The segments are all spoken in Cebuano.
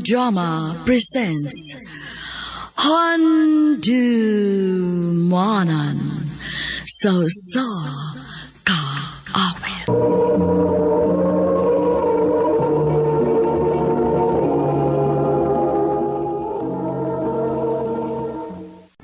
Drama presents Handumanan sa Usa Ka Awit.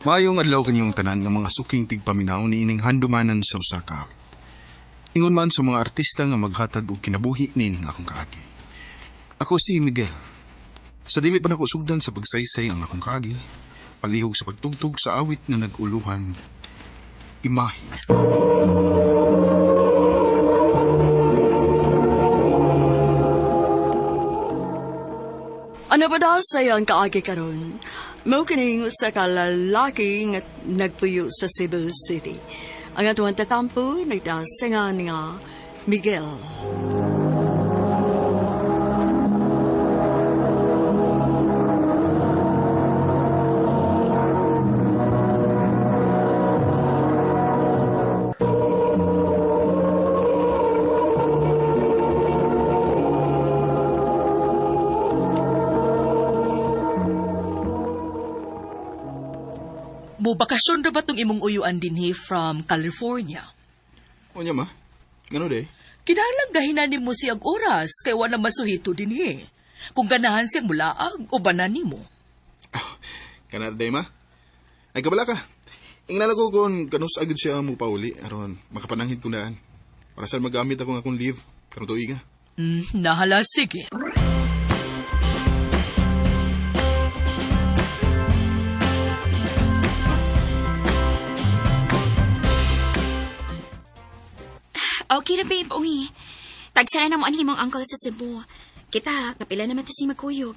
Maayong adlaw kaninyong tanan nga mga suking tigpaminaw niining handumanan sa usa ka awit. Ingon man sa mga artista nga maghatag og kinabuhi niining akong kaagi. Ako si Miguel. Sa dili pa nako sugdan sa pagsaysay ang akong kaagi, palihog sa pagtugtog sa awit nga nag-uluhan, Imahe. Ano ba daw sa'yo ang kaagi karon? Mao kining usa ka lalaki nga nagpuyo sa Cebu City. Ang atuang tatampo nagdasingan nga Miguel. Mo bakasyon ra ba tong imong uyuan dinhi from California? Unya ma, ngano day? Kinahanglan gahinan nimo siyag oras kay wala masuhito dinhi. Kung ganahan siyang mulaag, ubanan nimo. Kana day ma? Ay kabala ka. Ingnan ako kung kanus agad siya mo pauli aron makapananghid ko daan. Para sa magamit ako ng akong leave karon tuig. Nahala sige. Okay ra, babe. Uy. Tagsara na mo ang himong uncle sa Cebu. Kita, kapila naman ta si magkuyog.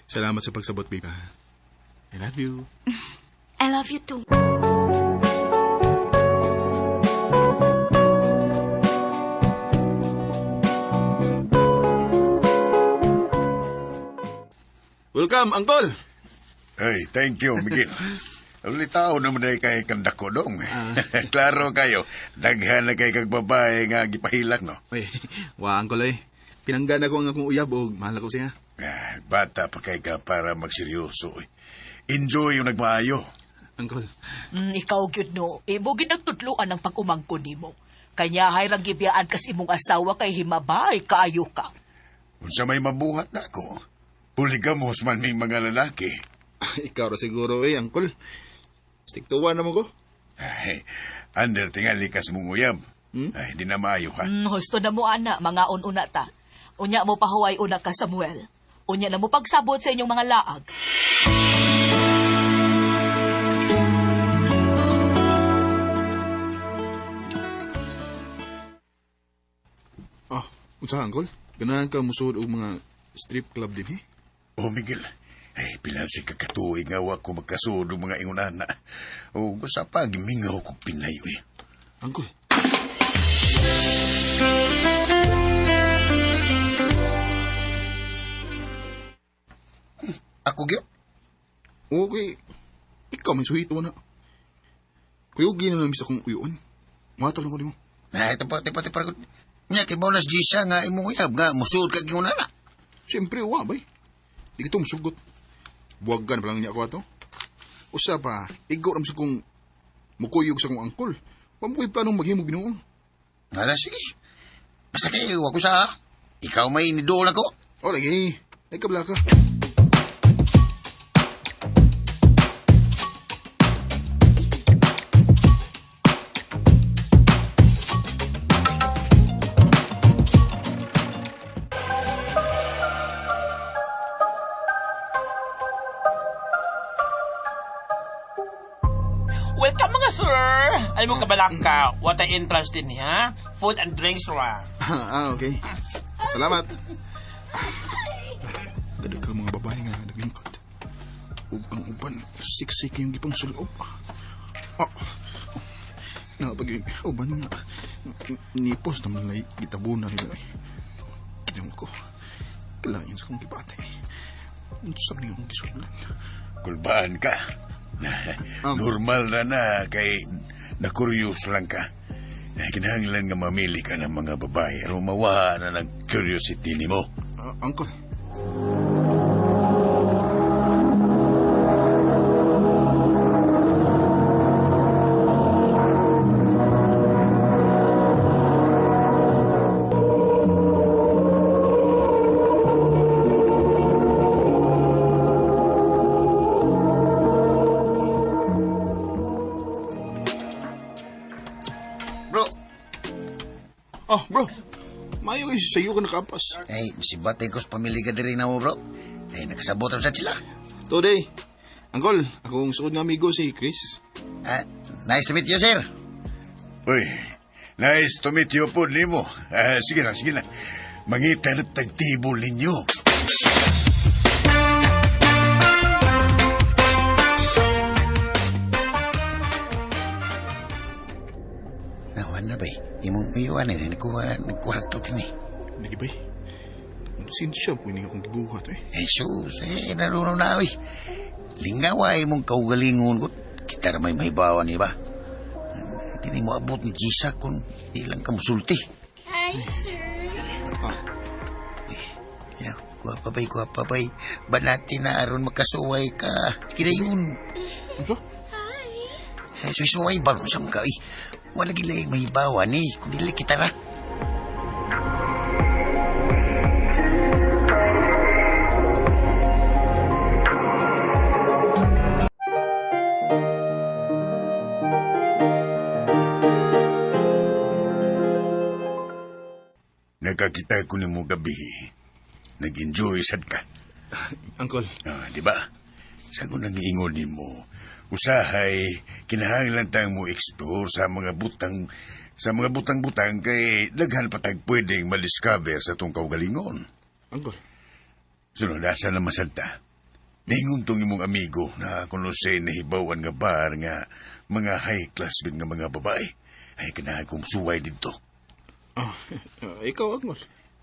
Salamat sa pagsabot, babe. Ha. I love you. I love you too. Welcome, Uncle! Hey, thank you, Miguel. Ulitaw naman ay kay kandako dong. Klaro kayo, daghan na kay kag babae nga gipahilak, no? Uy, wa, Uncle, eh. Pinanggan ako ang akong uyab og mahal ako siya. Ah, bata pa kay ka para magseryoso. Eh. Enjoy yung nagmaayo. Uncle, Ikaw gyud no, imo gid ang tudloan ang pag-umangkon nimo. Kanya hay rang gibiyaan kas imong asawa kay himabay kaayo ka. Unsa may mabuhat na ako. Puligamos man may mga lalaki. ikaw ra siguro, eh, Uncle. Stick to one naman ko. Ay, under tingali kas mong uyab. Ay, di na maayo ka. Husto na mo ana, mga una ta. Unya mo pahuway una ka Samuel. Unya na mo pagsabot sa inyong mga laag. Ah, unsa ka, Uncle? Ganahan ka musuod og mga strip club din, eh? Oh, Miguel. Ay, pila si kakatuig nga wa ko magkasuod og mga ingunana. O, gusto pa, gimingaw kong Pinay, uy. Uncle. Ako gyud? Okay. Ikaw may suhito na. Kuyugi na namin sa kong uyuan. Matalo ko nimo. Ay, tipo, tipo, tipo. Nya, kay bonus Gisa nga imong uyab nga, musuod kag ingunana. Siyempre, wa, bay. Di kita musugot. Buwagan pa lang niya ako ato. Usa pa, ikaw ram sa kong mukuyog sa kong angkol. Wa mo ko'y planong maghimo binuong. Hala, sige. Basta kay, wa ko sa, ikaw may nidool ako. O, lagi. Ay, kabla ka. Welcome mga sir! Alam mo kabalaka, what I interest in ha? Food and drinks ra. Okay. Salamat. Gado ka mga babae nga naglingkod. Ug ang uban, siksik yung gipang sulob. Oh, na pag uban nga nipos naman lay gitabuna nila ay. Ginawa ko. Kailangan sa kong gipatay. Unsa man yung gisudlan? Kulbaan ka. Normal na na kay na-curious lang ka. Kinahanglan nga mamili ka ng mga babae aron mawa na ng curiosity nimo. Uncle. Sa iyo ka nakaapas. Ay, sibatay ko sa pamilya ka diri na mo, bro. Ay, nakasabot sa sila. Today, Angkol, akong suod nga amigo si Chris. Ah, nice to meet you, sir. Uy, nice to meet you po nimo. Ah, sige na, sige na. Mangita na tagtibol ninyo. Nawan na ba Imong iwan eh, nagkuha, nagkwarto din eh. Lagi ba? Sinsya po ini akong gibuhat eh. Jesus, eh, naruno na eh. Lingawa imong kaugalingon ko. Kita na may mahibawan ni ba? Hindi mo abot ni Jisa kung di lang ka musulti. Hi, sir. Ya, guwapa bay, guwapa bay. Banati na aron makasuway ka. Kira yun. Ano? Eh, suway ba kung saan ka? Eh, wala gila yung mahibawan eh. Kung dili kita ra. Nagkakita ko nimo gabi. Nag-enjoy sad ka. Angkol, Ah, di ba? Sa kung nangiingon nimo, usahay kinahanglan tang mo explore sa mga butang sa mga butang-butang kay daghan pa tag pwedeng madiscover sa tong kaugalingon. Angkol. Sunod asa na masanta. Ningon tong imong amigo na kuno say nahibawan nga bar nga mga high class gud nga mga babae. Ay kinahanglan kong suway didto. Ah, ikaw, Angkol.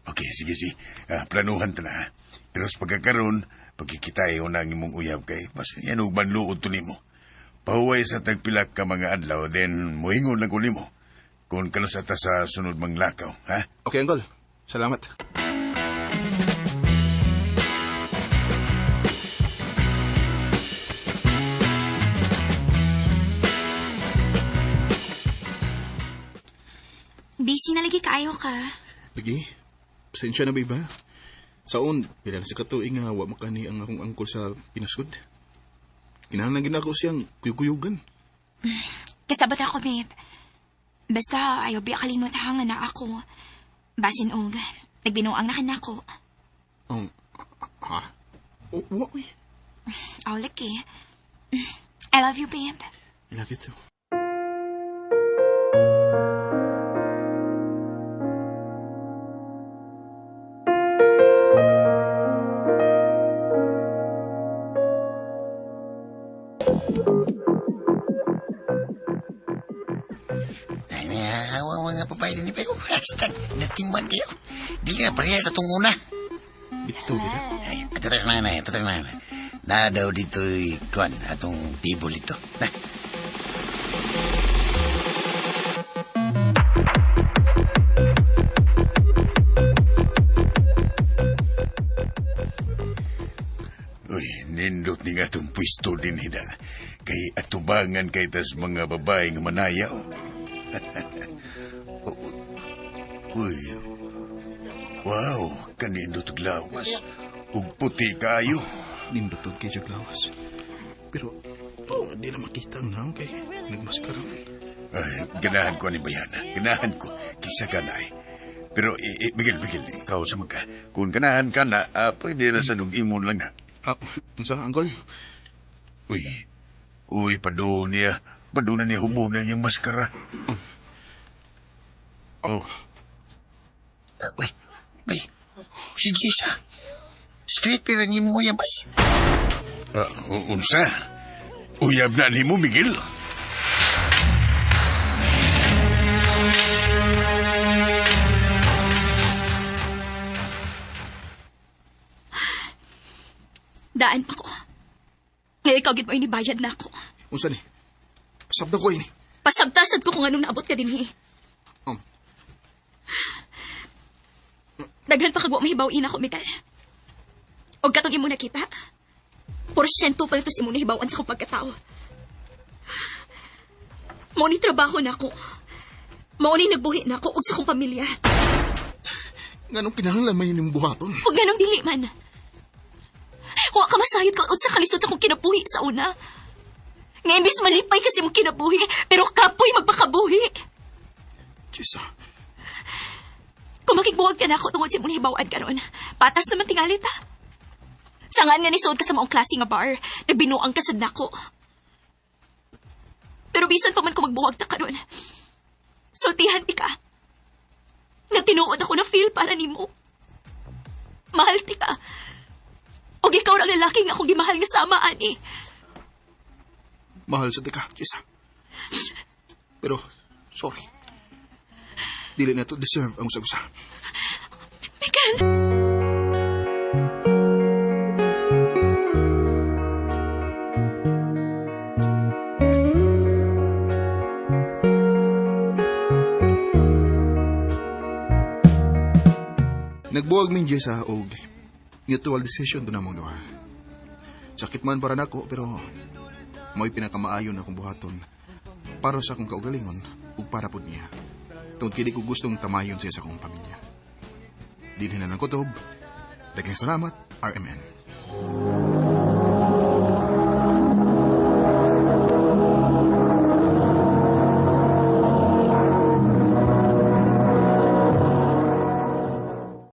Okay, sige, sige. Ah, planuhan ta na. Ha? Pero sa pagkakaroon, pagkikita na ang imong uyab kay, mas yan og banluod to nimo. Pahuway sa tagpilak ka mga adlaw, then muhingon lang ko nimo. Kung kanus ta sa sunod mang lakaw, ha? Okay, Angkol. Salamat. Busy na lagi kaayo ka. Lagi, pasensya na ba iba? Saon, pila na sa katuig nga wa makani ang akong angkol sa pinaskod. Kinahanglan gid ako siyang kuyukuyugan. Kasabot ako, babe. Basta ayaw biya kalimot ha nga na ako. Basin og, nagbinuang na ka na ako. Ha? Oh, wa, uy. Oh, laki. I love you, babe. I love you too. Ay, awa mga babae din pero hasta natimban kayo. Dili na pareha sa tunguna. Bito, gira. Ay, ato tayo na, ato tayo na. Na daw dito, kuan, atong tibol ito. Na. Uy, nindot ni nga itong pwesto din hida. Kay atubangan kay tas mga babae nga manayaw. Uy, wow, kanindot og lawas. Ug puti kaayo. Nindot kay Jack Lawas. Pero, oh, di na makita ang naong kay nagmaskara man. Ay, ganahan ko ni Bayana. Ganahan ko. Kisa ka na eh. Pero, Miguel, Miguel, ikaw sa magka. Kung ganahan ka na, pwede na sa nung imon lang na. Ah, unsa, Angkol? Uy, uy, padun niya. Padun na niya hubunan yung maskara. Oh. Uy, bay, si Jisa. Straight pero ni mo yan, bay. Unsa? Uyab na ni mo, Miguel. Daan pa ko. Ngayon ikaw gid mo inibayad na ako. Unsa ni? Pasabda ko ini. Pasabtasad ko kung anong naabot ka din eh. Daghan pa kag wa mahibaw-in ako, Mikael. Og katong imo nakita, porsyento pa nito sa imo nahibaw-an sa akong pagkatao. Mao ni trabaho na ako. Mao ni nagbuhi na ako og sa akong pamilya. Nganong kinahanglan man yun yung buhaton? Huwag ganong dili man. Wa ka masayod ka sa kalisod sa akong kinabuhi sa una. Nga imbis malipay kasi mong kinabuhi, pero kapoy magpakabuhi. Jessa, Kung makigbuwag ka na ako tungod sa imong hibawan karon, patas naman tingali ta. Sangaan nga nisuod ka sa maong klase nga bar, nagbinuang ka sad nako. Pero bisan pa man kung magbuwag ta karon, sultihan ti ka. Nga tinuod ako na feel para nimo. Mahal ti ka. Og ikaw ra ang lalaki nga akong gimahal nga sama ani. Mahal sa tika, Jessa. Pero, sorry. Dili na to deserve ang usag-usa. Miguel! Nagbuwag min Jessa og mutual decision do namong duha. Sakit man para nako pero mo'y pinakamaayo na akong buhaton para sa akong kaugalingon ug para pud niya. Tungod kay di ko gustong tamayon siya sa akong pamilya. Dinhi na lang kutob. Daghang salamat, RMN.